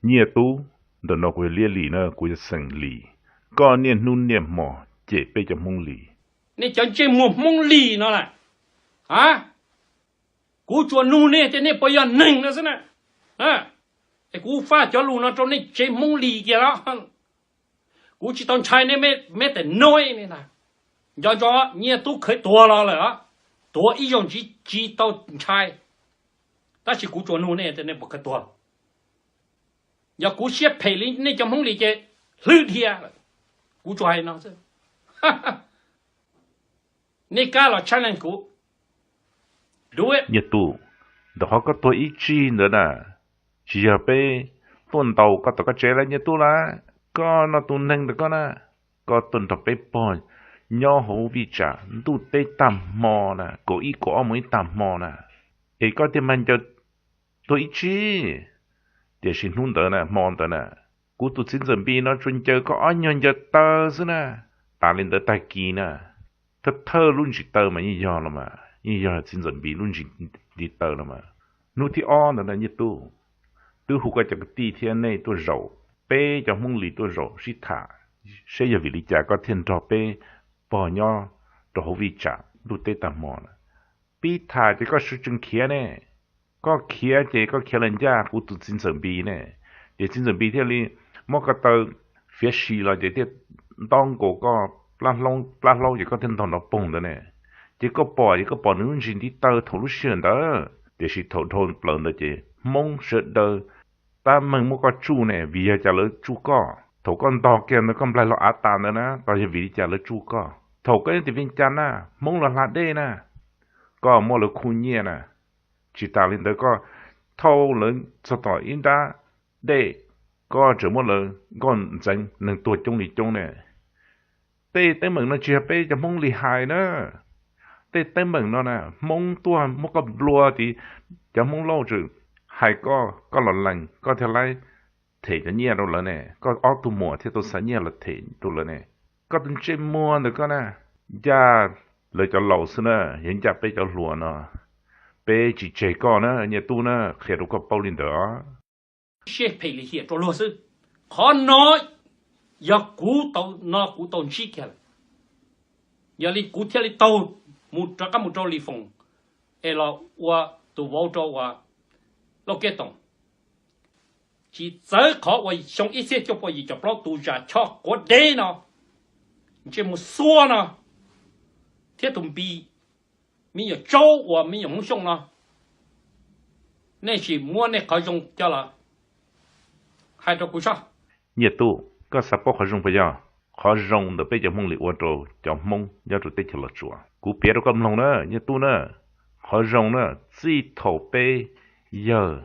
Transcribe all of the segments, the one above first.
Nyiaj Tub, ntawm no kuv yog Liab Lis na, kuv yog xeem Lis. Koj niaj hnub niaj hmo cem peb cov Hmoob Lis. Nej cov ntsej muag Hmoob Lis no na, a, kuv tsuas nug nej tias nej puas yog neeg no xwb na. Es kuv faj cov lus no rau nej tsev Hmoob Lis kiag los. Kuv tsis tau ntshai nej, me tes no, nco ntsoov, Nyiaj Tub khawv tuag los lawm, tuag ib zaug tsis tau ntshai. Tab sis kuv tsuas nug nej tias nej puas khawv tuag. Yog kuv siab phem li nej cov Hmoob Lis ces hlwb dhia lawm. Kuv tsuas hais no xwb. Nej kab los challenge kuv. Nyiaj Tub, ntawm qhov koj tuag ib tsig ntawd na, tsis yog peb tuaj ntaus koj tom koj tsev lawm Nyiaj Tub lauj. Koj no tus neeg ntawm koj na, koj tuaj nrog peb pog nyob hauv vij tsam ntuj teb tag hmo na, kaum ib kaum ob moos ib tag hmo na, es koj thiaj mag ncaws tuag ib tsig. Tiam sis hnub ntawd na, hmo ntawd na, kuv tus txiv ntxawm Npis no tsuas ncaws koj ob nyuag ncaws taw xwb na. Tas li ntawd tag kis na, thawj thawj lub ntsis taw mas yeej yog los mas, yeej yog txiv ntxawm Npis lub ntsis ntiv taw los mas. Hnub thib ob ntawd na Nyiaj Tub, twb hu koj cov kwv tij thiab nej tuaj zaum, peb cov Hmoob Lis tuaj zaum sib tham seb yog vim li cas koj thiaj nrog peb pog nyob rau hauv vij tsam ntuj teb tag hmo na. Pib tham ces koj sawv tsees khiav ne, koj khiav ces koj khiav los ncaj kuv tus txiv ntxawm Npis ne. Ces txiv ntxawm Npis thiaj li muab koj taw fiav si los ces thiaj ntaub nkaus koj plab hlaub ces koj thiaj ntog nrov poog ntawd ne. Ces koj pom ces koj pom nws lub ntsis ntiv taw thaum lub sij hawm ntawd. Tiam sis thaum dhau plaws ntawd ces Hmoob sawv daws tab meeg muab koj tsuj ne, vim yog cas lawv tsuj koj? Thaum koj ntog kiag ntawd koj nplaig los av tas ntawd na, koj yog vim li cas lawv tsuj koj? Thaum koj nyob tim Vias Cas na, Hmoob los hla dej na, koj muab lawv khuj nyiaj na. Tsis tas li ntawd koj thauj lawv txog tom ib nrab dej, koj tseem muab lawv nkoj ntxeev, neeg tuag coob li coob ne. Tej teeb meem no tsis yog peb cov Hmoob Lis hais na. Tej teeb meem no na Hmoob tuaj muab koj nplua tid, cov Hmoob Lauj tseem hais koj, koj los lees koj thiaj laib them cov nyiaj rau lawv ne. Koj ob tug muam thiaj tau xa nyiaj los them rau lawv ne. Koj tus ntsej muag ntawm koj na, ncaj lawv cov laus xwb na, yog ncaj peb cov hluas no. Peb tsis tseg koj na Nyiaj Tub na, qhia rau koj paub li ntawd. Siab phem lim hiam rau luag xwb. Qhov no yog kuv tau, no kuv tau ntsib kiag lawm. Yog li kuv thiaj li taug mus rov qab mus rau Lis Foom es los ua tus vauv rau uas Lauj Kev Toom. Tsis txawv qhov uas xyoo ib txhiab cuaj pua yim caum plaub tus Zam Choj quav deb no, ntsej muag xuab no, thiab tus Npis, me nyuam Tsaub uas me nyuam Hmoob Xyooj no, nej sim muab nej qhov zoo coj los hais rau kuv saib. Nyiaj Tub, koj xav paub qhov zoo puas yog? Qhov zoo ntawm peb cov Hmoob Lis ua rau cov Hmoob nyob rau teb chaws Los Tsuas, kuv piav rau koj mloog na Nyiaj Tub na. Qhov zoo na, txij thaum peb yawg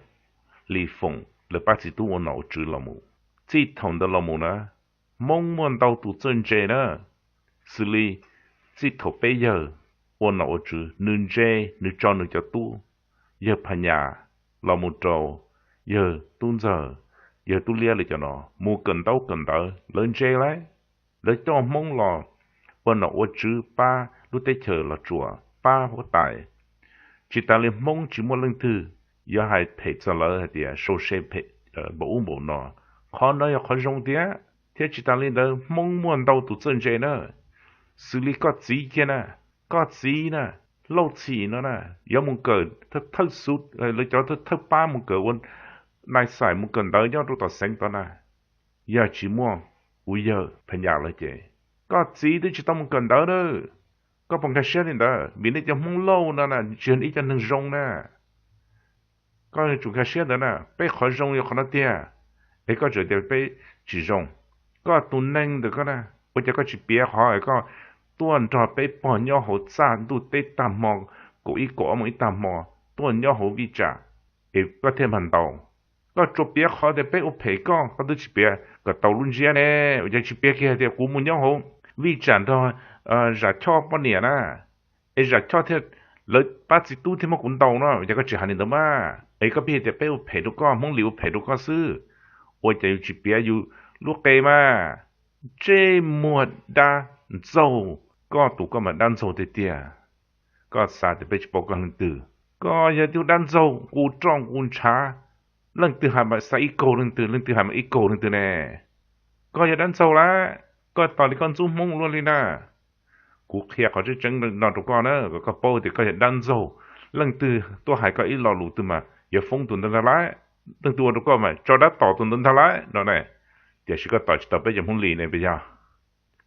Lis Foom lawv pab txiv tub ua nom ua tswv los mus, txij thaum ntawd los mus na, Hmoob muaj ntau tus txawj ntse na. Xws li txij thaum peb yawg ua nom ua tswv, nws ntse, nws tso nws cov tub, yawg Phas Nyas los mus rau yawg Tub Ntxawg, yawg Tub Liab li cov no mus kawm ntaub kawm ntawv, lawv ntse lauj. Lawv coj Hmoob los ua nom ua tswv pab lub teb chaws Los Tsuas, pab huab tais. Tsis tas li Hmoob tsis muaj leej twg yuav hais phem txog lawv hais tias sau se phem npaum ub npaum no. Qhov no yog qhov zoo tiag. Thiab tsis tas li ntawd Hmoob muaj ntau tus txawj ntse na, xws li koj txiv kiag na, koj txiv na, Lauj Txhim no na, yuav mus kawm thawj xu, lawv cov thawj pab mus kawm ua nai xais mus kawm ntawv nyob rau tom xeev tod na. Yog tsis muaj kuv yawg Phas Nyas lawv ces koj txiv twb tsis tau mus kawm ntawv na. Koj puas nkag siab li ntawd? Vim nej cov Hmoob Lauj no na tsis yog ib co neeg zoo na. Koj yuav tsum nkag siab ntawd na, peb qhov zoo yog qhov no tiag, es koj tseem tias peb tsis zoo. Koj tus neeg ntawm koj na, ua cas koj tsis piav qhov es koj tuaj nrog peb pog nyob hauv txaj ntuj teb tag hmo, kaum ib kaum ob moos ib tag hmo, tuaj nyob hauv vij tsam, es koj thiaj mag ntaus? Koj tsuas piav qhov tias peb ua phem koj, koj twb tsis piav kom tau lub ntsiab ne. Ua cas tsis piav kiag tias kuv mus nyob hauv vij tsam nrog Zam Choj poj niam na, es Zam Choj thiaj, lawv pab txiv tub thiaj muab kuv ntaus no? Ua cas koj tsis hais li ntawd mas? Es koj pheej tias peb ua phem rau koj, Hmoob Lis ua phem rau koj xwb. Ua cas yus tsis piav yus lub qe mas? Ntsej muag dab ntxaug, koj tus koj mas dab ntxaug tiag tiag. Koj xav tias peb tsis paub koj leej twg? Koj yog tus dab ntxaug nqus roj nqus ntshav, Leej twg hais mas xa ib kaug leej twg, leej twg hais mas ib kaug leej twg ne? Koj yog dab ntxaug lawm, koj tos li koj ntxub Hmoob luaj li na. Kuv qhia qhov tseeb tseeb no rau koj na, kom koj paub tias koj yog dab ntxaug. Leej twg tuaj hais koj ib lo lus twg mas yuav foob tus ntawd ntag lauj. Leej twg ua rau koj mas tso dab tom tus ntawd ntag lauj no ne. Tiam sis koj tos tsis tau peb cov Hmoob Lis ne puas yog?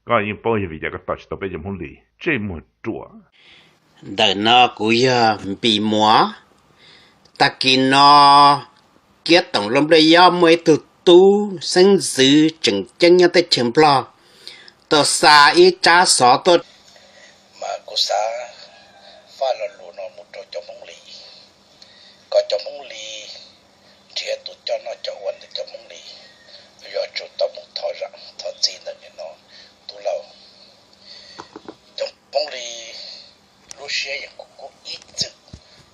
Koj yeej paub yog vim cas koj tos tsis tau peb cov Hmoob Lis, ntsej muag ruam. Ntawm no kuv yog Npis Muas. Tag kis no Kiab Toom Looj Nplej Yob muaj ib tug tub xeeb ntxwv tseem ceeb nyob teb chaws Nplog tau xa ib tsab xov tuaj, mas kuv xav faj lo lus no mus rau cov Hmoob Lis, kom cov Hmoob Lis nrhiav tus coj noj coj ua ntawm cov Hmoob Lis, yuav tsum tau mus thov zam thov txim ntawm nim no tub lauj. Cov Hmoob Lis lub siab yeej kub kub ib txwm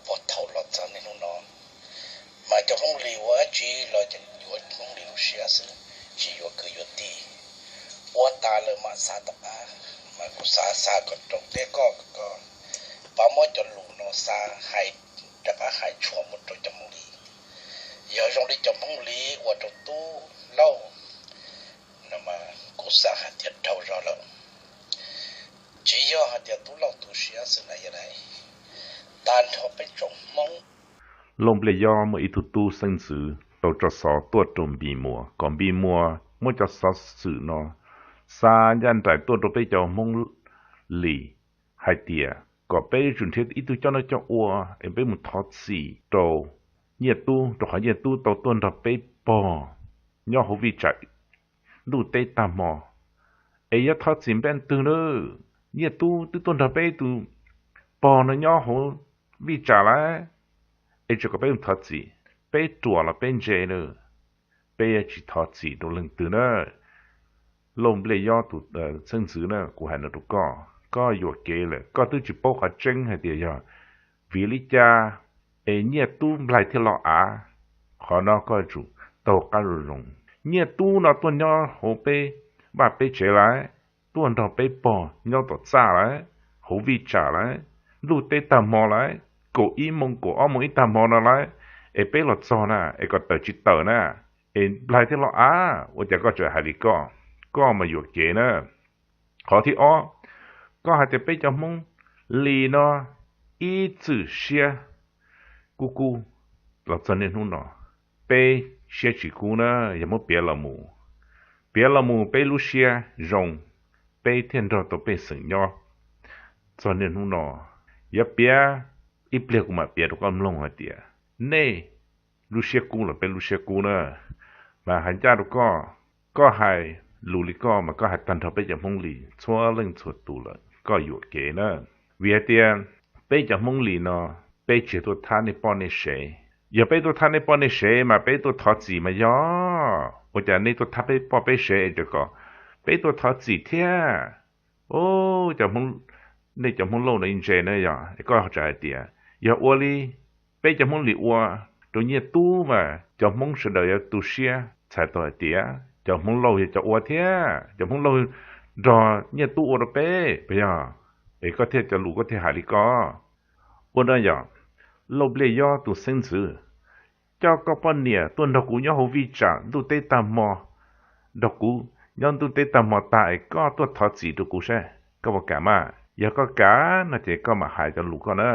puag thaum los txog niaj hnub no, mas cov Hmoob Lis ua dab tsi los yuav Hmoob Lis lub siab xwb, tsis yuav kwv yuav tij. Ua tas lawm mam xav tom qab, mas kuv xav xa kom rau peb koj, koj pab muab cov lus no xa hais rov qab hais tshuam mus rau cov Hmoob Lis. Yog zoo li cov Hmoob Lis ua rau tub lauj no mas kuv xav hais tias raug zog lawm. Tsis yog hais tias tub lauj tu siab xwb na yog ne, tag nrho peb tsoom Hmoob. Looj Nplej Yob muaj ib tug tub xeeb ntxwv tau tso xov tuaj rau Npis Muas kom Npis Muas muab cov xov xwm no xa ncaj nraim tuaj rau peb cov Hmoob Lis hais tias kom peb yuav tsum nrhiav ib tug coj noj coj ua es peb mus thov txim rau Nyiaj Tub, rau qhov Nyiaj Tub tau tuaj nrog peb pog nyob hauv vij tsam ntuj teb tag hmo. Es yuav thov txim npaum twg na? Nyiaj Tub twb tuaj nrog peb tus pog no nyob hauv vij tsam lawm, es tseem kom peb mus thov txim, peb ruam los peb ntse na, peb yuav tsis thov txim rau leej twg na. Looj Nplej Yob tus xeeb ntxwv na, kuv hais no rau koj, koj yuam kev lawm, koj twb tsis paub qhov tseeb hais tias yog vim li cas es Nyiaj Tub nplaig thiaj los av. Qhov no koj yuav tsum taug qab zoo zoo. Nyiaj Tub no tuaj nyob hauv peb vaj peb tsev lawm, tuaj nrog peb pog nyob tom txaj lawm, hauv vij tsam lawm, ntuj teb tag hmo lawm, kaum ib moos kaum ob moos ib tag hmo no lawm, es peb los txog na es kom tawm tsis tawm na, es nplaig thiaj los av, ua cas koj tseem hais li koj? Koj mas yuam kev na. Qhov thib ob, koj hais tias peb cov Hmoob Lis no ib txwm siab kub kub los txog niaj hnub no. Peb siab tsis kub na, yog muab piav los mus, piav los mus peb lub siab zoo, peb thiaj nrog tau pej xeem nyob txog niaj hnub no. Yog piav ib pliag kuv mam piav rau koj mloog hais tias nej lub siab kub los peb lub siab kub na. Mas hais ncaj rau koj, koj hais lus li koj mas koj hais tag nrho peb cov Hmoob Lis txhua leej txhua tus lawm, koj yuam kev na. Vim hais tias peb cov Hmoob Lis no, peb tsis tuaj thab nej poj nej sev. Yog peb tuaj thab nej poj nej sev mas peb tuaj thov txim mas yog, ua cas nej tuaj thab peb poj peb sev es kom peb tuaj thov txim thiab? Cov, nej cov Hmoob Lauj no ntse na yog, es koj tseem hais tias yog ua li peb cov Hmoob Lis ua rau Nyiaj Tub mas cov Hmoob sawv daws yuav tu siab. Txhais tau hais tias cov Hmoob Lauj yog cov ua thiab, cov Hmoob Lauj nrog Nyiaj Tub ua rau peb puas yog? Es koj thiaj cov lus koj thiaj hais li koj. Ua no yog, Lauj Npliaj Yob tus xeeb ntxwv, coj koj poj niam tuaj nrog kuv nyob hauv vij tsam ntuj teb tag hmo, nrog kuv nyob ntuj teb tag hmo tag es koj tuaj thov txim rau kuv saib koj puas kam mas. Yog koj kam no ces koj mam hais cov lus koj na.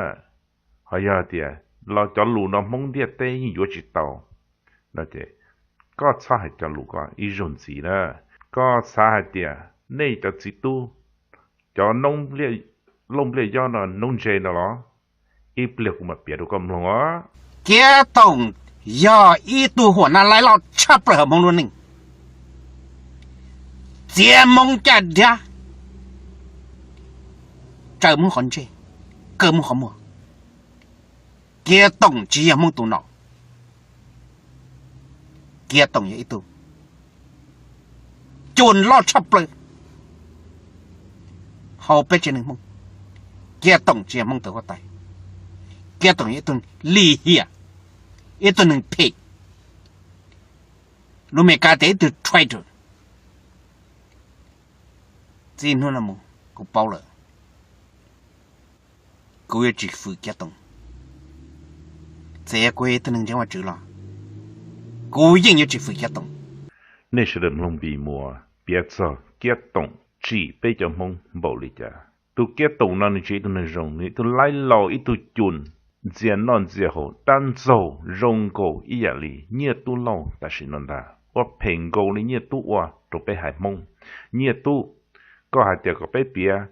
Ho yog tias los cov lus no Hmoob ntiaj teb yeej yuav tsis tau no ces koj txhob hais cov lus koj ib zaug ntxiv na. Koj xav hais tias nej cov txiv tub, cov Lauj Npliaj Yob no noob ntse no los? Ib pliag kuv mam piav rau koj mloog os. Kiab Toom yog ib tug huam nab laib loj tshaj plaws hauv Hmoob lub neej. Txiav Hmoob caj dab, tsaws Hmoob qhov ntsej, kaw Hmoob qhov muag. Kiab Toom tsis yog Hmoob tus nom. Kiab Toom yog ib tug cua loj tshaj plaws hauv peb tsev neeg Hmoob. Kiab Toom tsis yog Hmoob tus huab tais. Kiab Toom yog ib tug lim hiam, ib tug neeg phem, lus Meskas tias ib tug traitor. Txij hnub no mus kuv paub lawm, kuv yuav tsis fwm Kiab Toom. Txawm yog kuv yog ib tug neeg ntseeg Vajtswv los Kuv yeej yuav tsis fwm Kiab Toom. Nej sawv daws mloog Npis Muas piav txog Kiab Toom tsim peb cov Hmoob npaum li cas. Tus Kiab Toom no nws tsis yog ib tug neeg zoo, nws ib tug laib laus, ib tug cum ntxias noj ntxias haus dab ntxaug zoo nkaus ib yam li Nyiaj Tub Lauj tam sim no ntag, ua phem nkaus li Nyiaj Tub ua rau peb haiv Hmoob. Nyiaj Tub, koj hais tias kom peb piav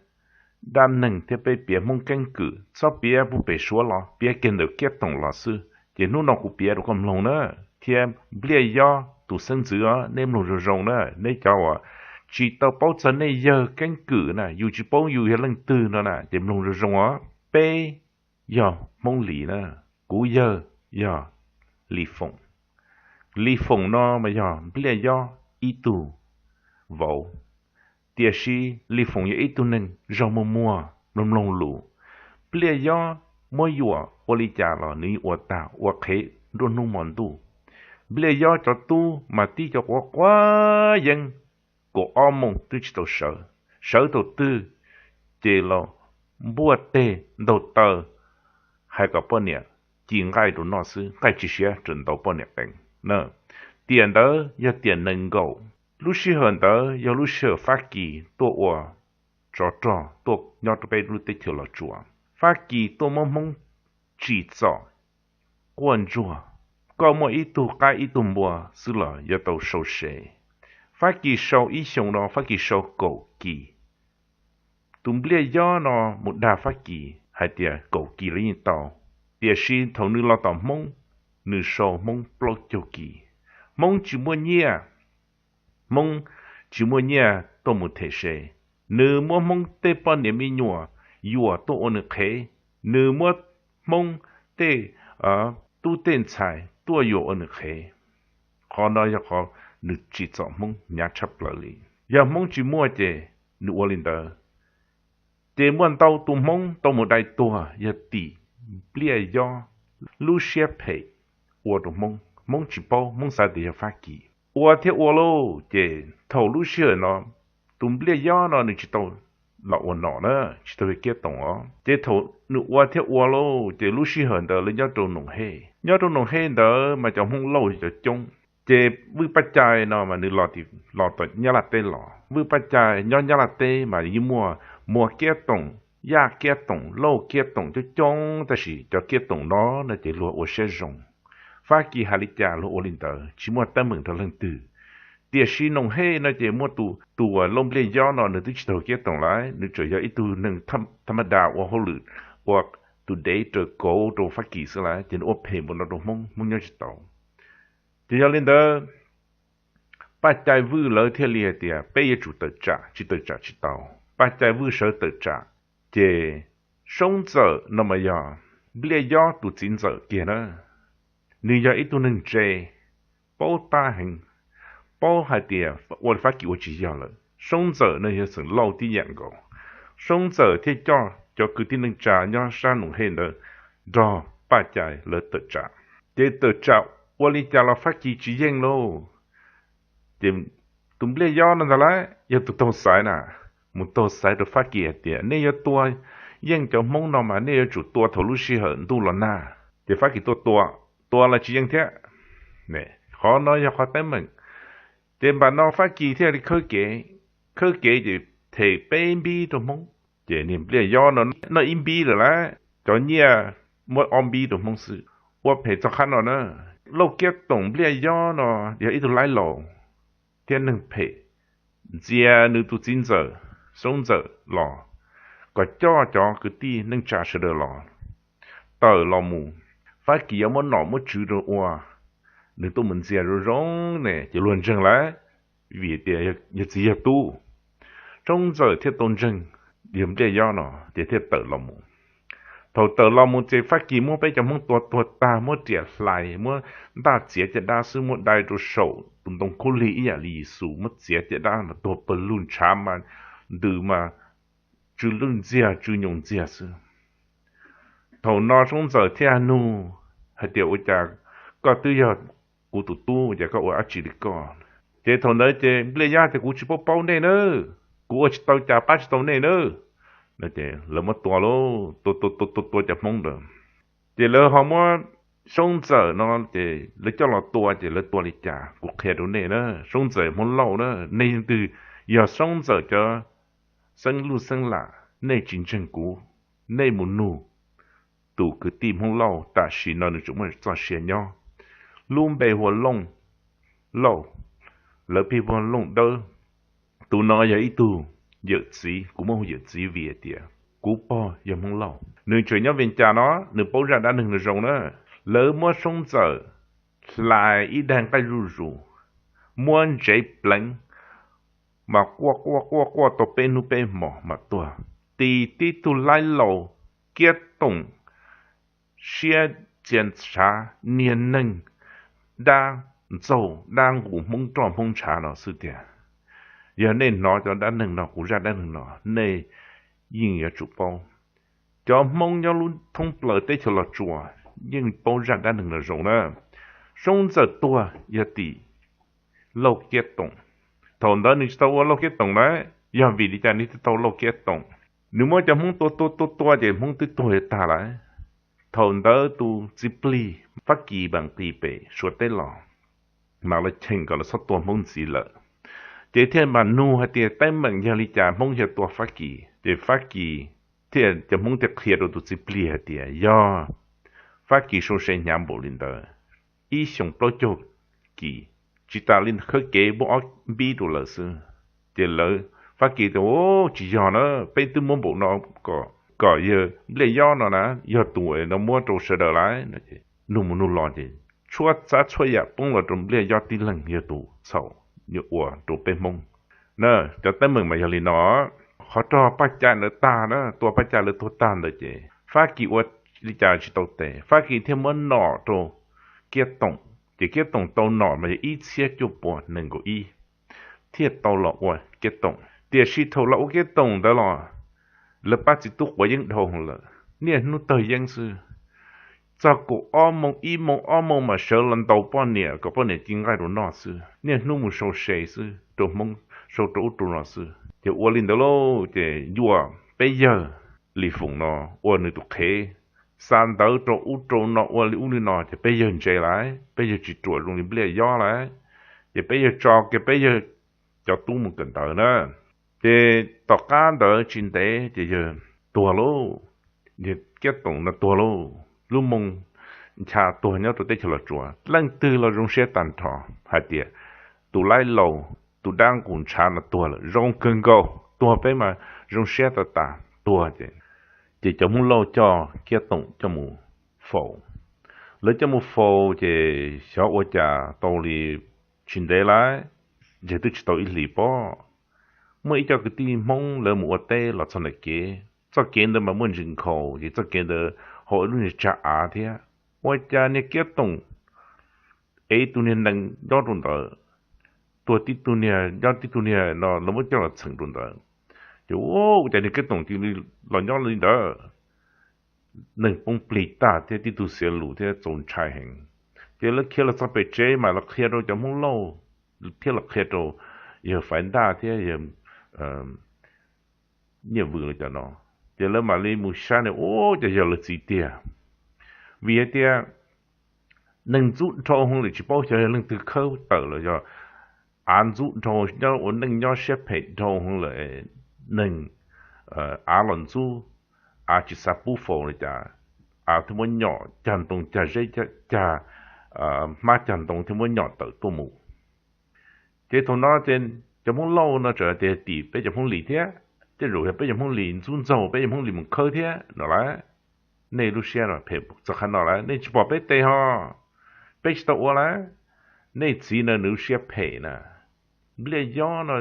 dab neeg thiab peb piav Hmoob keeb kwm, txhob piav puag pem Suav los, piav kiag ntawm Kiab Toom los xwb. Ces hnub no kuv piav rau koj mloog na, thiab Npliaj Yob tus xeeb ntxwv os, nej mloog zoo zoo na, nej cov uas tsis tau paub txog nej yawg keeb kwm na, yus tsis paub yus yog leej twg no na, ces mloog zoo zoo os. Peb yog Hmoob Lis na, kuv yawg yog Lis Foom. Lis Foom no mas yog Npliaj Yob ib tug vauv, tiam sis Lis Foom yog ib tug neeg zog muag muag mloog mloog lus. Npliaj Yob muab yuam ua li cas los nws ua tag ua qhev nruab hnub hmo ntuj. Npliaj Yob cov tub mas tib cov quav quav yeeb, kaum ob moos twb tsis tau sawv, sawv thaum twg ces los npuaj teg ntaug taw, hais kom poj niam ci nqaij rau noj xwb, nqaij tsis siav raws ntaus poj niam qees na. Tiam ntawd yog tiam nees nkaum, lub sij hawm ntawd yog lub sij hawm Fab Kis tuaj ua tsov rog tuaj nyob rau peb lub teb chaws Los Tsuas. Fab Kis tuaj muab Hmoob tsim txom quaj ntsuag, koj muaj ib tug qaib ib tug npua xwb los yuav tau sau se. Fab Kis sau ib xyoos no Fab Kis sau kaum kis. Tus Npliaj Yob no mus dag Fab Kis hais tias kaum kis los yeej tau, tiam sis thaum nws los tom Hmoob, nws sau Hmoob plaub caug kis. Hmoob tsis muaj nyiaj, Hmoob tsis muaj nyiaj tuaj mus them se, nws muab Hmoob tej poj niam me nyuam yuam tuaj ua nws qhev, nws muab Hmoob tej tub tej ntxhais tuaj yuam ua nws qhev. Qhov no yog qhov nws tsim txom Hmoob hnyav tshaj plaws li. Yog Hmoob tsis muaj ces nws ua li ntawd. Ces muaj ntau tus Hmoob tau mus dai tuag yog tim Npliaj Yob lub siab phem ua rau Hmoob, Hmoob tsis paub, Hmoob xav tias yog Fab Kis ua thiab ua lauj. Ces thaum lub sij hawm no tus Npliaj Yob no nws tsis tau los ua nom na, tsis tau yog Kiab Toom os. Ces thaum nws ua thiab ua lauj, ces lub sij hawm ntawd lawv nyob rau Noom Hej, nyob rau Noom Hej ntawd mas cov Hmoob Lauj cov coob. Ces Vwj Paj Cai no mas nws los tom Nyab Laj teb los. Vwj Paj Cai nyob Nyab Laj teb mas yeej muaj Muas Kiab Toom, Yaj Kiab Toom, Lauj Kiab Toom coob coob, tab sis cov Kiab Toom no no ces luag ua siab zoo. Fab Kis hais li cas luag ua li ntawd, tsis muaj teeb meem rau leej twg. Tiam sis Noom Hej no ces muaj tus, tus Lauj Npliaj Yob no nws twb tsis tau Kiab Toom lawm, nws tseem yog ib tug neeg thab maj da ua hauj lwm, ua tus dev raws kauv rau Fab Kis xwb lawm, ces nws ua phem npaum no rau Hmoob, Hmoob nyob tsis tau. Ces yog li ntawd, Paj Cai Vwj lawv thiaj li hais tias peb yuav tsum tawm tsam, tsis tawm tsam tsis tau. Paj Cai Vwj sawv tawm tsam, ces Soob Ntxawm no mas yog Npliaj Yob tus txiv ntxawm kiag na. Nws yog ib tug neeg ntse, paub tab heev, paub hais tias ua Fab Kis ua tsis yog lawm. Soob Ntxawm no yog xeem Lauj tib yam nkaus. Soob Ntxawm thiaj coj cov kwv tij neej tsa nyob sab Noom Hej ntawd nrog Paj Cai lawv tawm tsam. Ces tawm tsam ua li cas los Fab Kis tsis yeej lauj. Ces tus Npliaj Yob no ntag lauj yog tus taug xaiv na, mus taug xaiv rau Fab Kis hais tias nej yuav tua yeej cov Hmoob no mas nej yuav tsum tua thaum lub sij hawm ntuj los nag. Ces Fab Kis tuaj tua, tua los tsis yeej thiab. Qhov no yog qhov teeb meem. Ces npam no Fab Kis thiaj li khawb kev, khawb kev ces them peb npib rau Hmoob. Ces niag Npliaj Yob no noj ib npib lawm lauj, cov nyiaj muab ob npib rau Hmoob xwb. Ua phem txog qhov no na, Lauj Kiab Toom Npliaj Yob no yog ib tug laib laus thiab neeg phem, ntxias nws tus txiv ntxawm Soob Ntxawm los kom coj cov kwv tij neej tsa sawv daws los tawm los mus. Fab Kis yuav muab nom muab tswv rau ua, nws tuaj mus ntxias zoo zoo ne ces luag ntseeg lawm, vim tias yog txiv yog tub. Soob Ntxawm thiaj tau ntseeg yog Npliaj Yob no ces thiaj tawm los mus. Thaum tawm los mus ces Fab Kis muab peb cov Hmoob tua tuag tag, muab riam hlais, muab ntaj txiav caj dab xwb, muab dai rau saum tus ntoo khaub lig ib yam li Yexus, muab txiav caj dab mas tuag pawg lug, ntshav mas ntws mas tsw lwj ntxiag tsw nyoos ntxiag xwb. Thaum no Soob Ntxawm thiaj nug hais tias ua cas koj twb yog kuv tus tub, ua cas koj ua dab tsi li koj? Ces thaum ntawd ces Npliaj Yob tias kuv tsis paub paub nej nawb, kuv ua tsis tau cas pab tsis tau nej nawb. Lawv muab tua lauj, tua tua tua tua tua cov Hmoob ntawd. Ces lawv ho muab Soob Ntxawm no ces lawv coj los tua ces lawv tua li cas kuv qhia rau nej na. Soob Ntxawm Hmoob Lauj na, nej leej twg yog Soob Ntxawm cov xeeb luj xeeb lam, nej tsis ntseeg kuv, nej mus nug tus kwv tij Hmoob Lauj tam sim no nws tseem muaj txoj sia nyob, lub npe hu ua Looj Lauj, lawv pheej hu ua Looj Dawb. Tus no yog ib tug yawm txiv, kuv muab hu yawm txiv vim hais tias kuv pog yog Hmoob Lauj, nws tseem nyob Vees Cas no, nws paub zaj dab neeg no zoo na. Lawv muab Soob Ntxawm hlais ib daig nqaij zuj zus, muab ntsev pleev, mas quaj quaj quaj quaj tau peb hnub peb hmos mas tuag. Tis tib tug laib laus Kiab Toom siab txia ntshav, niag neeg dab ntxaug dab nqus Hmoob roj Hmoob ntshav no xwb tiag. Yog nej hnov cov dab neeg no, kuv zaj dab neeg no, nej yeej yuav tsum paub. Cov Hmoob nyob lub thoob plaws teb chaws Los Tsuas yeej paub zaj dab neeg no zoo na. Soob Ntxawm tuag yog tim Lauj Kiab Toom. Thaum ntawd nws tsis tau ua Lauj Kiab Toom na, yog vim li cas nws thiaj tau Lauj Kiab Toom? Nws muab cov Hmoob tua tua tua tua ces Hmoob twb tuag tag lawm. Thaum ntawd tus txiv plig Fab Kis mam nqis pem Suav teb los, mas lawv cheem kom lawv txhob tua Hmoob ntxiv lawm. Ces thiaj mam nug hais tias teeb meem yog li cas Hmoob yog tua Fab Kis. Ces Fab Kis thiaj, cov Hmoob thiaj qhia rau tus txiv plig hais tias yog Fab Kis sau se hnyav npaum li ntawd, ib xyoos plaub caug kis, tsis tas li khawb kev muab ob npib rau lawv xwb. Ces lawv, Fab Kis tias, Tsis yog na, peb twb muab npaum no kom, kom yawg Npliaj Yob no na, yog tus no muab rau sawv daws lawm. Nug mus nug los ces tshuab txhab tshuab yam poob los rau Npliaj Yob tib leeg yog tus txhaum ua rau peb Hmoob na. Cov teeb meem mas yog li no. Qhov rog Paj Cai ntawd tag na, tua Paj Cai lawv tuag tag ntawd ces Fab Kis ua li cas tsis tau tes, Fab Kis thiaj muab nom rau Kiab Toom. Ces Kiab Toom tau nom mas yog ib txhiab cuaj puas nees nkaum ib, thiaj tau los ua Kiab Toom. Tiam sis thaum los ua Kiab Toom ntawd los lawv pab txiv tub quav yeeb dhau lawm, niaj hnub tawg yeeb xwb. Txog kaum ob moos, ib moos ob moos mas sawv los ntaus poj niam kom poj niam ci nqaij rau noj xwb, niaj hnub mus sau se xwb rau Hmoob, sau rau ub rau no xwb. Ces ua li ntawd lauj, ces yuam peb yawg Lis Foom no ua nws tus qhev, xa ntawv rau ub rau no, ua li ub li no, ces peb yawg ntse lawm, peb yawg tsis ruam zoo li Npliaj Yob lawm. Ces peb yawg tso kiag peb yawg cov tub mus kawm ntawv na. Ces tom qab ntawd tsis ntev ces yawg tuag lauj. Yawg Kiab Toom no tuag lauj, lub moo ncha tuag nyob rau teb chaws Los Tsuas. Leej twg los zoo siab tag nrho hais tias tus laib laus, tus dab nqus ntshav no tuag lawm, zoo kawg nkaus. Tuag peb mas zoo siab tas tas, tuag ces, ces cov Hmoob Lauj coj Kiab Toom coj mus faus. Lawv coj mus faus ces xyov ua cas tau li tsis ntev lawm, ces twb tsis tau ib hlis pob, muaj ib co kwv tij Hmoob lawv mus ua teb los txog ntawm kev. Txoj kev ntawd mas muaj ntsis nkhaus, ces txoj kev ntawd hauv ib lub niag tsag av thiab. Ua cas niag Kiab Toom ev tus niag nees nyob rau ntawd, tuag tib tug niag nyob tib tug niag no, lawv muab coj los txheem rau ntawd. Ces ua cas niag Kiab Toom cia li los nyob li ntawd. Neeg poob plig tag thiab tib tug xiav lus thiab txaus ntshai heev. Ces lawv khiav los txog pem tsev mas los qhia rau cov Hmoob Lauj thiab los qhia rau yawg Faiv Ntaj thiab yawg Nyiaj Vws lawv cov no. Ces lawv mam li mus saib ne, ua cas yog lawv txiv tiag. Vim hais tias neeg ntxub dhau hwv lawm, tsis paub xyov yog leej twg khawb tawm los yog av ntxub dhau, nyob ua neej nyob siab phem dhau hwv lawm, neeg av los ntxub, av tsis xav pub faus li cas, av thiaj muab nyom cag ntoo cag zeb cag, hmab cag ntoo thiaj muab nyom tawm tuaj mus. Ces thaum no ces cov Hmoob Lauj no txawm tias tim peb cov Hmoob Lis thiab, tej zaum yog peb cov Hmoob Lis ntxub ntxaug peb cov Hmoob Lis mus khawb thiab no lawm. Nej lub siab no phem txog qhov no lawm, nej tsis pom peb tes ho, peb tsis tau ua lawm. Nej txiv no nws lub siab phem na. Npliaj Yob no,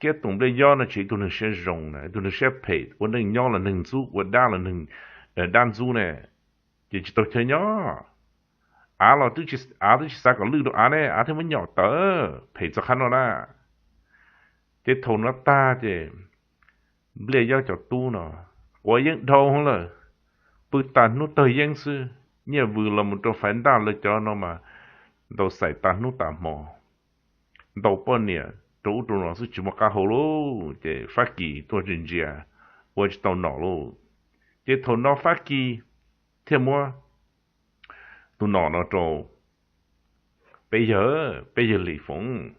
Kiab Toom Npliaj Yob no tsis yog ib tug neeg siab zoo na, ib tug neeg siab phem, ua neej nyob los neeg ntxub, ua dab los neeg dab ntxub ne. Ces tsis tau chaw nyob. Av los, av twb tsis xav kom lwj rau av ne, av thiaj muab nyom tawm, phem txog qhov no na. Ces thaum no tag ces Npliaj Yob cov tub no quav yeeb dhau hwv lawm, pw tas hnub tawg yeeb xwb. Nyiaj Vws los mus rau Faiv Ntaj lawv cov no mas ntaus xaim tas hnub tas hmo, ntaus poj niam rau ub rau no xwb tsis muaj qab hau lauj. Ces Fab Kis tuaj ntsia ntsia, ua tsis tau nom lauj. Ces thaum no Fab Kis thiaj muab tus nom no rau peb yawg, peb yawg Lis Foom.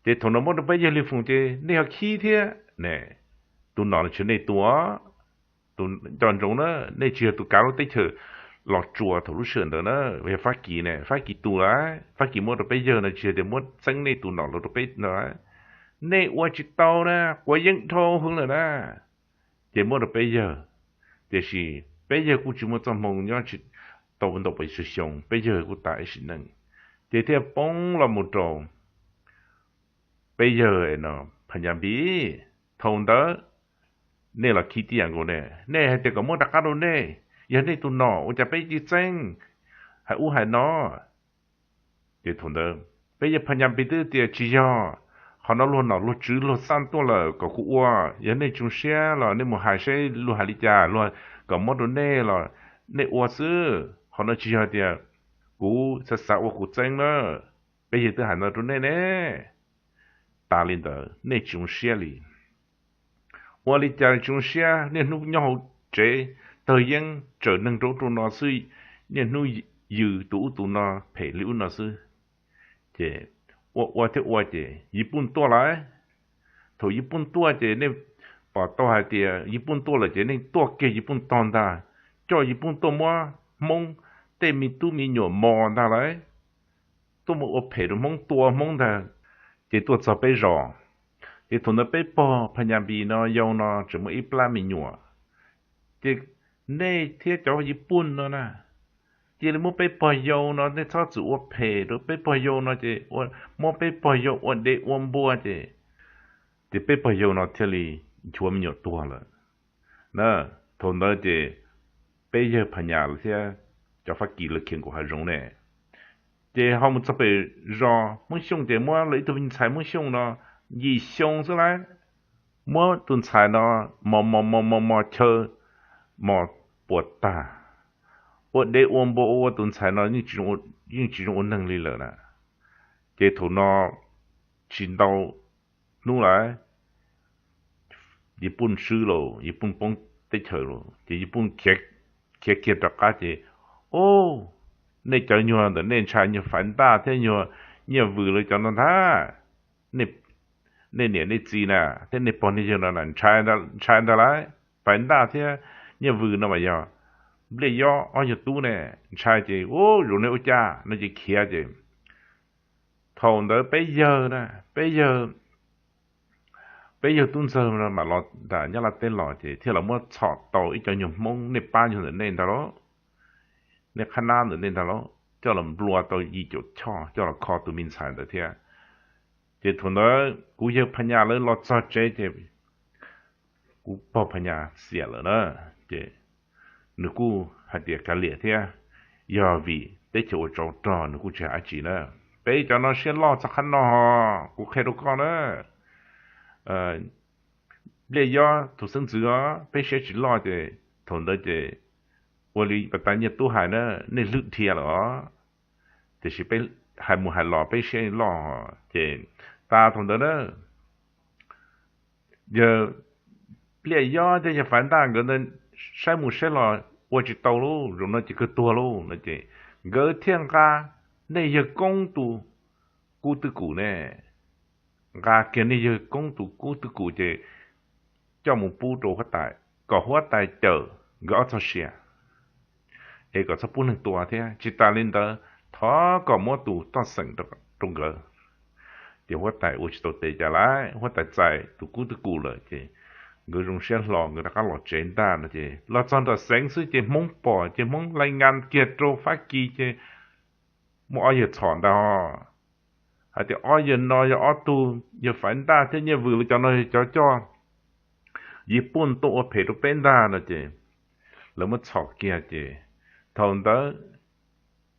Ces thaum no muab rau peb yawg Lis Foom ces nej ho khib thiab ne, tus nom no tsis yog nej tus, tus nco ntsoov na, nej tsis yog tus kav lub teb chaws Los Tsuas thaum lub sij hawm ntawd na, yog Fab Kis ne, Fab Kis tus lawm. Fab Kis muab rau peb yawg no tsis yog tias muab txeeb nej tus nom los rau peb no, nej ua tsis tau na, quav yeeb dhau hwv lawm na. Ces muab rau peb yawg, tiam sis peb yawg kuj tsis muaj txoj hmoo nyob tsis tau ntau pes tsawg xyoo, peb yawg kuj tas ib sim neej. Ces thiaj poob los mus rau peb yawg no, Phas Nyas Npis. Thaum ntawd nej los khib tib yam nkaus ne, nej hais tias kom muab rov qab rau nej, yog nej tus nom ua cas peb tsis txeeb, hais ub hais no. Ces thaum ntawd peb yawg Phas Nyas Npis twb tias tsis yog, qhov no luag nom luag tswv luag xaj tuaj lawm kom kuv ua, yog nej tsis zoo siab los nej mus hais seb luag hais li cas, luag kom muab rau nej los nej ua xwb, qhov no tsis yog tias kuv xav xav ua kuv txeeb na, peb yawg twb hais no rau nej ne. Tas li ntawd nej tsis zoo siab li. Ua li cas tsis zoo siab, niaj hnub nyob hauv tsev tawg yeeb tsawm neeg rau ub rau no xwb, niaj hnub yws tus ub tus no phem li ub no xwb. Ces ua ua thiab ua ces Yis Pooj tuaj lawm. Thaum Yis Pooj tuaj ces nej pom tau hais tias Yis Pooj tuaj lawm ces nej tuaj kiag Yis Pooj tog ntag, coj Yis Pooj tuaj muab Hmoob tej me tub me nyuam mos ntag lauj. Tuaj muab ua phem rau Hmoob, tua Hmoob ntag. Ces tuaj txog peb zos, ces thaum ntawd peb pog Phas Nyas Npis no yau no tseem muaj ib plab me nyuam. Ces nej thiab cov Yis Pooj no na, cia li muab peb pog yau no, nej txhob txwm ua phem rau peb pog yau no ces muab peb pog yau ua dev ua npua ces, ces peb pog yau no thiaj li nchuav me nyuam tuag lawm na. Thaum ntawd ces peb yawg Phas Nyas thiab cov Fab Kis lawv khiav nkaum hav zoov ne. Ces ho mus txog pem zos Hmoob Xyooj ces muab lawv ib tug me ntxhais Hmoob Xyooj no yim xyoo xwb lauj, muab tus ntxhais no mos mos mos mos mos chaw, mos puas tag, ua dev ua npua ua tus ntxhais no yeej tsis zoo ua neeg li lawm na. Ces thaum no tsis ntau hnub lawm, Yis Pooj swb lauj, Yis Pooj poob teb chaws lauj, ces Yis Pooj khiav kiag rov qab ces, o, nej cov nyuag ntawm nej ntshai nyuag Faiv Ntaj thiab nyuag Nyiaj Vws lawv cov no ntag. Nej niam nej txiv na, thiab nej pog nej yawg no ntshai ntag lauj. Faiv Ntaj thiab Nyiaj Vws no mas yog Npliaj Yob ob yawg tub ne, ntshai ces, u, zaum no ua cas no ces khiav ces. Thaum ntawd peb yawg na, peb yawg, peb yawg tub ntxawg no mam los nram Nyab Laj teb los ces thiaj los muab txhom tau ib co nyuag Hmoob nej pab nyuag ntawm nej ntag lauj, nej qhab nab ntawm nej ntag lauj, coj los nplua tau yim caum choj coj los kho tus me ntxhais ntawd thiab. Ces thaum ntawd kuv yawg Phas Nyas lawv los txog tsev ces kuv pog Phas Nyas xiam lawm na, ces nws kuj hais tias kav liam thiab, yog vim teb chaws ua tsov rog nws kuj tsis hais dab tsi na. Peb cov no siab loj txog qhov no, kuv qhia rau koj na, Npliaj Yob tus xeeb ntxwv os, peb siab tsis loj ces thaum ntawd ces ua li pas tas Nyiaj Tub hais na, nej hlwb dhia lawm os. Tiam sis peb hais mus hais los peb siab loj ces tas thaum ntawd na, yawg Npliaj Yob thiab yawg Faiv Ntaj nkawd ntawd saib mus saib los ua tsis tau lauj, zaum no ces kawg tuag lauj no ces nkawd thiaj nqa nej yawg Koob tus kub twj kum ne, nqa kiag nej yawg Koob tus kub twj kum ces coj mus pub rau huab tais, kom huab tais cawm nkawd ob txoj sia, es kom txhob pub neeg tua thiab. Tsis tas li ntawd, thov kom muab tus toj xeem rau nkawd. Ces huab tais ua tsis tau tes cas lawm, huab tais txais tus kub twj kum lawm ces nkawd zoo siab hlo, nkawd rov qab los tsev ntag no ces los txog nram xeev xwb ces Hmoob pom ces Hmoob lais nkas kiag rau Fab Kis ces muaj ob yawg txhom ntag os. Hais tias ob yawg no yog ob tug, yawg Faiv Ntaj thiab Nyiaj Vws lawv cov no yog cov coj Yis Pooj tuaj ua phem rau peb ntag no ces lawv muab txhom kiag ces thaum ntawd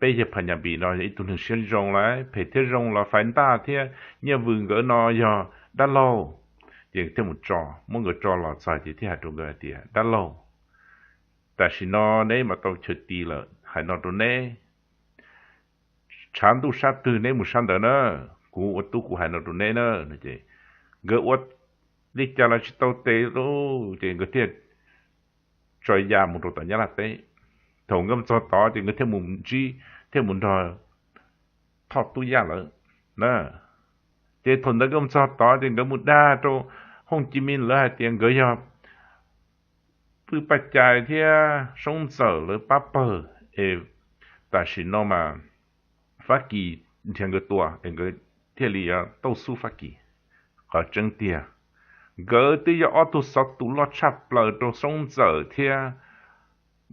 peb yawg Phas Nyas Npis no yog ib tug neeg siab zoo lawm, phem thiab zoo los Faiv Ntaj thiab Nyiaj Vws nkawd no yog dab laug. Ces thiaj mus tso, muab nkawd tso los txog ces thiaj hais rau nkawd hais tias dab laug, tam sim no neb mam tau chaw ti lawm, hais no rau neb, tshav ntuj sab twg neb mus sab ntawd na, kuv ua tub kuv hais no rau neb na. Ces nkawd ua li cas los tsis tau tes lauj, ces nkawd thiaj tso ya mus rau tom Nyab Laj teb. Thaum nkawd mus txog tod ces nkawd thiaj mus ntsib, thiaj mus nrog Thoj Tub Yaj lawv na. Ces thaum ntawd nkawd mus txog tod ces nkawd mus dag rau Hooj Ci Mej lawv hais tias nkawd yog Vwj Paj Cai thiab Soob Ntxawm lawv pab pawg es tam sim no mas Fab Kis nrhiav nkawd tua es nkawd thiaj li yuav tau xub Fab Kis. Qhov tseeb tiag, nkawd twb yog ob tug xov tus loj tshaj plaws rau Soob Ntxawm thiab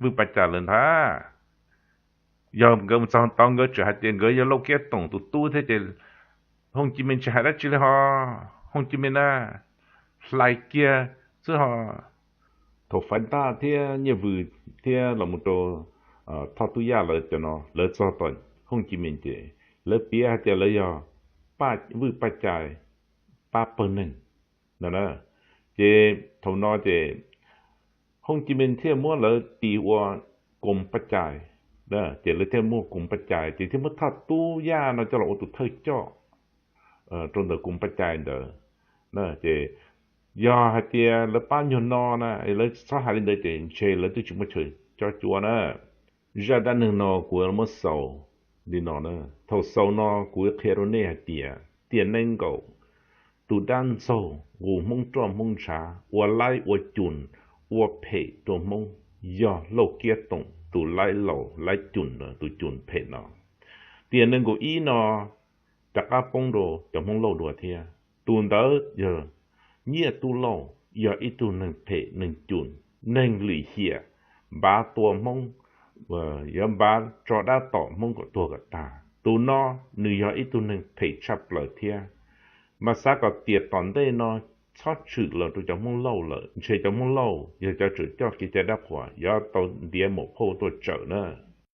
Vwj Paj Cai lawv ntag. Yog nkawd mus txog tod nkawd tseem hais tias nkawd yog Lauj Kiab Toom tus tub thiab ces Hooj Ci Mej tsis hais dab tsi li ho. Hooj Ci Mej na, hlais kiag xwb ho. Thaum Faiv Ntaj thiab Nyiaj Vws thiab los mus rau Thoj Tub Yaj lawv cov no lawv txog tom Hooj Ci Mej ces lawv piav hais tias lawv yog Vwj Paj Cai pab pawg neeg no. Ces thaum no ces Hooj Ci Mej thiaj muab lawv tis ua Koos Paj Cai, ces lawv thiaj muaj Koos Paj Cai ces thiaj muab Thoj Tub Yaj no coj los ua tus thawj coj rau ntawm Koos Paj Cai ntawd. Ces yog hais tias lawv pab nyuag no na, lawv tsis txhob hais li ntawd ces ntshe lawv twb tsis muaj chaw cob cuab na. Zaj dab neeg no kuv muab xaus li no na. Thaum xaus no kuv qhia rau nej hais tias tiam nees nkaum tus dab ntxaug nqus Hmoob roj Hmoob ntshav ua laib ua cum ua phem rau Hmoob yog Lauj Kiab Toom tus laib laus laib cum, tus cum phem no. Tiam nees nkaum ib no rov qab poob rau cov Hmoob Lauj dua thiab. Tus ntawd yog Nyiaj Tub Lauj, yog ib tug neeg phem neeg cum, neeg lim hiam, npav tua Hmoob, yuav npav tso dab tom Hmoob kom tuag kom tag. Tus no nws yog ib tug neeg phem tshaj plaws thiab. Mas xav kom tiam tom ntej no txhob tshwm los rau cov Hmoob Lauj lawm, ntshe cov Hmoob Lauj yog cov tseem coj kev cai dab qhuas yuav tau ntiav muam phauj tuaj tsawm na.